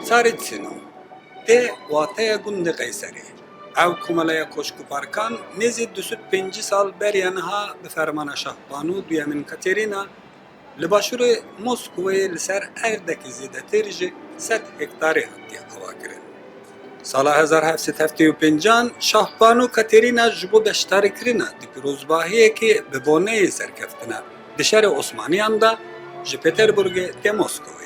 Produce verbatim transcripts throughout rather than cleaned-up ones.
Tsaritsîno tê wateya gundê Qeyserê. Ew komeleya koşk û parkan nêzî du sed pêncî sal beriya niha bi fermana Şahbanu Duyemin Katerîna li başûrê Moskowê li ser erdekî zêdetir ji sed hektarê hatiye avakirin. Sala hezar heft sed heftê û pêncan Şahbanu Katerîna ji bo beşdarîkirina di pîrozbahiyekê bi boneyê serkeftina di şerê Osmaniyan de ji Peterburgê tê Moskowê.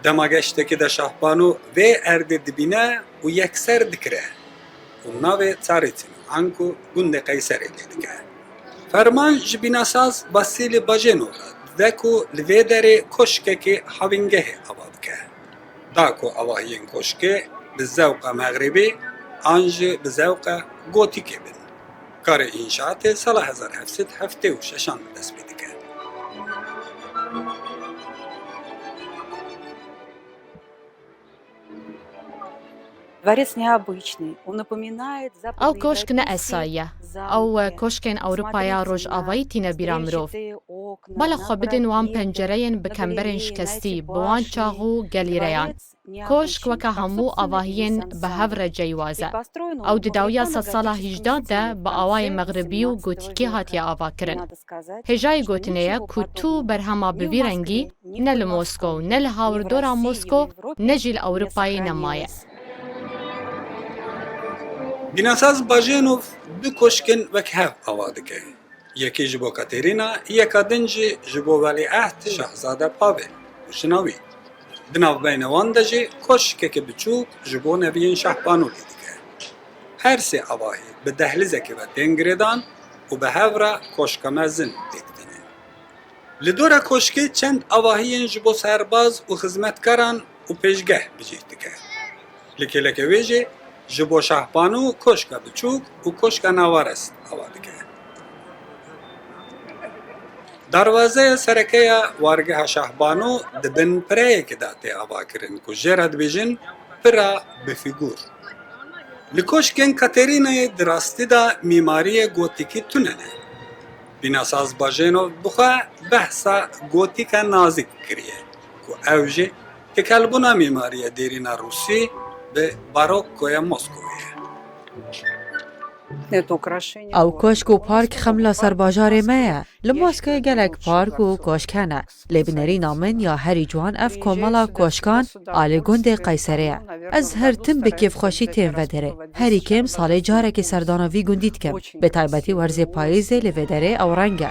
Dema geştekê de Şahbanu vê erdê dibîne û yekser dikire û navê Tsarîtîno anku gundê Qeyserê lê dike. Ferman ji bînasaz Vasîlî Bajênov re dide ku li vê derê koşkekê havîngehê ava bike. Da ku avahiyên koşkê bi zewqa mexribî an jî bi zewqa gotîkê bin. Karê înşaatê sala hezar heft sed heftê û şeşan bi dest pê dike. Дворец необычный, он напоминает Ew koşk ne esayî ye. Ew koşkên Ewropaya Rojavayî tîne bîra mirov. Bala xwe bidin wan pencereyên bi kemberên şikestî, bi wan çax û gelîreyan. Koşk weke hemû avahiyên bi hev re ceywaze. Ew di dawiya sedsala hîjda de bi awayê mexribî û gotîkî hatiye avakirin. Hêjayî gotinê ye ku tu berhema bi vî rengî ne li Moskow, ne li hawirdora Moskow, ne jî li Ewropayê nemaye. Bînasaz Bajênov du koşkên wek hev ava dike. Yekî ji bo Katerîna, yeka din jî ji bo welîehd Şahzade Pavel û jina wî. Di navbeyna wan de jî koşkeke biçûk ji bo neviyên Şahbanu lê dike. Her sê avahî bi dehlizekê ve tên girêdan û bi hev re koşka mezin pêk tînin. Li dora koşkê çend avahiyên ji bo serbaz û xizmetkaran û pêşgeh bi cih dike. Li kêleke wê jî ji bo Şahbanu koşka biçûk û koşka nawerest ava dike. Darwazeya sereke ya wargeha Şahbanu di bin pireyekê de tê avakirin ku jê re dibêjin pira bi fîgûr. Li koşkên Katerînayê di rastî de mîmariyê gotîkî tune ne. Bînasaz Bajênov bi xwe behsa gotîka nazik kiriye ku ew jî tekelbûna mîmariya dêrîna Rûsî bi barokoya Moskowê ye. Ew koşk û park xemla serbajarê me ye. Li Moskowê gelek park û koşk hene. Lê bi nerîna min ya herî ciwan ev komela koşkan a li gundê Qeyserê ye. Ez her tim bi kêfxweşî têm vê derê. Herî kêm salê carekê serdana vî gundî dikim. Bi taybetî werzê payîzê li vê derê ew reng e.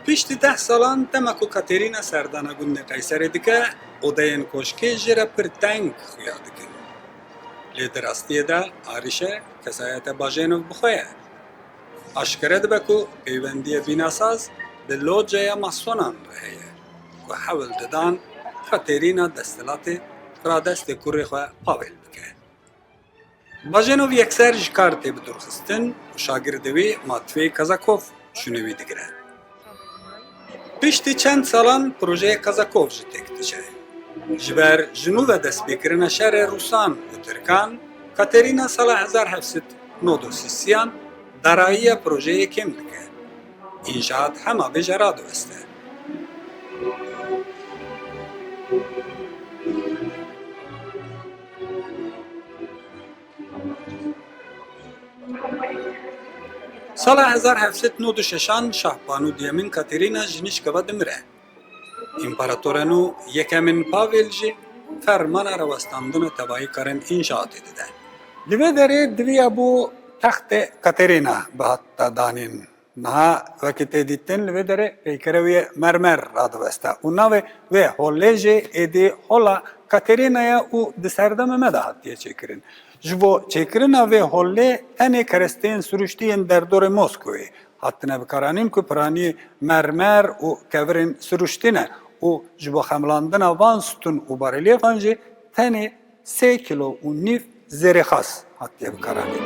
Piştî deh salan dema ku Katerîna serdana gundê Qeyserê dike, odeyên koşkê jê re pir teng xuya dikin. Lê di rastiyê de arîşe kesayeta Bajênov bi xwe ye. Aşkere dibe ku peywendiyê bînasaz bi loceya masonan re heye ku hewl didan Katerîna desthilatê radestê kurê xwe Pavel bike. Bajênov yekser ji kar tê bidûrxistin û şagirdê wî Matvey Kazakov şûnê wî digire. Piştî çend salan projeyê Kazakov jî têk diçe. Ji ber ji nû ve destpêkirina şerê Rûsan û Tirkan, Katerîna sala hezar heft sed nod û sî sîyan darayiya projeyê kêm dike. Înşaat hema vêje radiweste. Sala hezar heft sed nod û şeşan Şahbanu Duyemîn Katerîna ji nişka ve dimire. Împaratora nû yekemîn Pavel jî fermana rawestandina tevayîkarên înşaatê dide. Li vê derê diviya bû textê Katerîna bihata danîn. Niha wekî tê dîtin li vê derê peykere wî yê mermer radiweste û navê wê holê jî êdî hola Katerîna ye û di serdemê me de hatiye çêkirin. Ji bo çêkirina vê holê tenê keresteyên siruştî yên derdorê Moskowê hatine bikaranîn ku piranî mermer û kevirên siruştî ne û ji bo xemilandina van stûn û barelîfan jî tenê sê kîlo û nîv zêrê xas hatiye bikaranîn.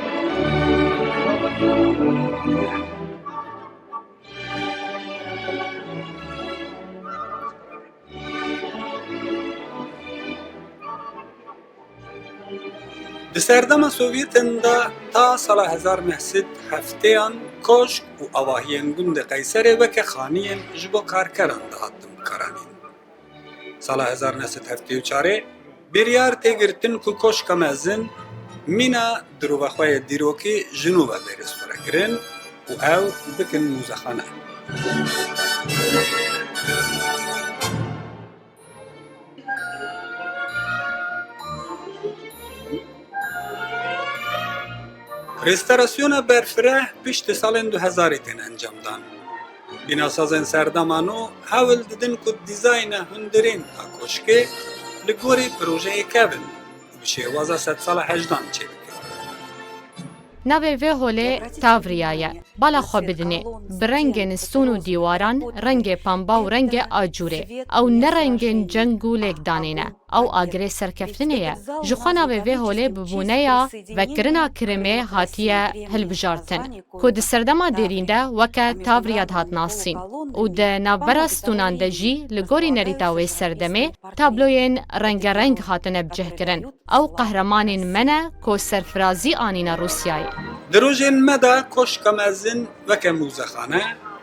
Di serdema Sovyetan de ta sala hezar neh sed heftêyan koşk û avahiyên gundê Qeyserê weke xaniyên ji bo karkeran dihatin bikaranîn. Sala hezar neh sed heftê û çarê biryar tê girtin ku koşka mezin mîna dirûva xwe yê dîrokî ji nû ve bê restore kirin û ew bikin mûzexane. Restorasyona berfireh piştî salên du hezarî tên encamdan. Bînasazên serdema nû hewl didin ku dîzayna hundirîn a koşkê li gorî projeyê kevin û bi şêwaza sedsala hejdan çêbikin. Navê vê holê Tavriya ye. Bala xwe bidinê. Bi rengên stûn û dîwaran, rengê pemba û rengê acûrê. Ew ne rengên ceng û lêkdanê ne. Ew agirê serkeftinê ye. Ji xwe navê vê holê bi bûneya vekirina kirimê hatiye hilbijartin, ku di serdema dêrîn de weke Tavriya dihat nasîn û di navbera stûnan de jî li gorî nerîta wê serdemê tabloyên rengereng hatine bicihkirin. Ew qehremanên me ne ku serfirazî anîne Rûsyayê. Di rojên me de koşka mezin weke mûzexane,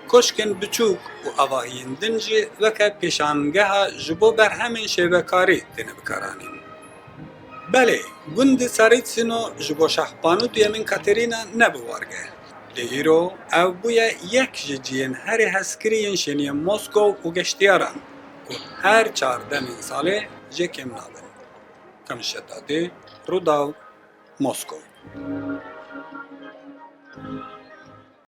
koşkên biçûk û avahiyên din jî weke pêşangeha ji bo berhemên şêvekarî têne bikaranîn. Belê, gundê Tsarîtsîno ji bo Şahbanu Duyemîn Katerîna nebû wargeh. Lê îro ew bûye yek ji cihên herî hezkirî yên şêniyên Moskow û geştiyaran ku her çar demên salê jê kêm nabin. Kamil Şedadî, Rûdaw, Moskow.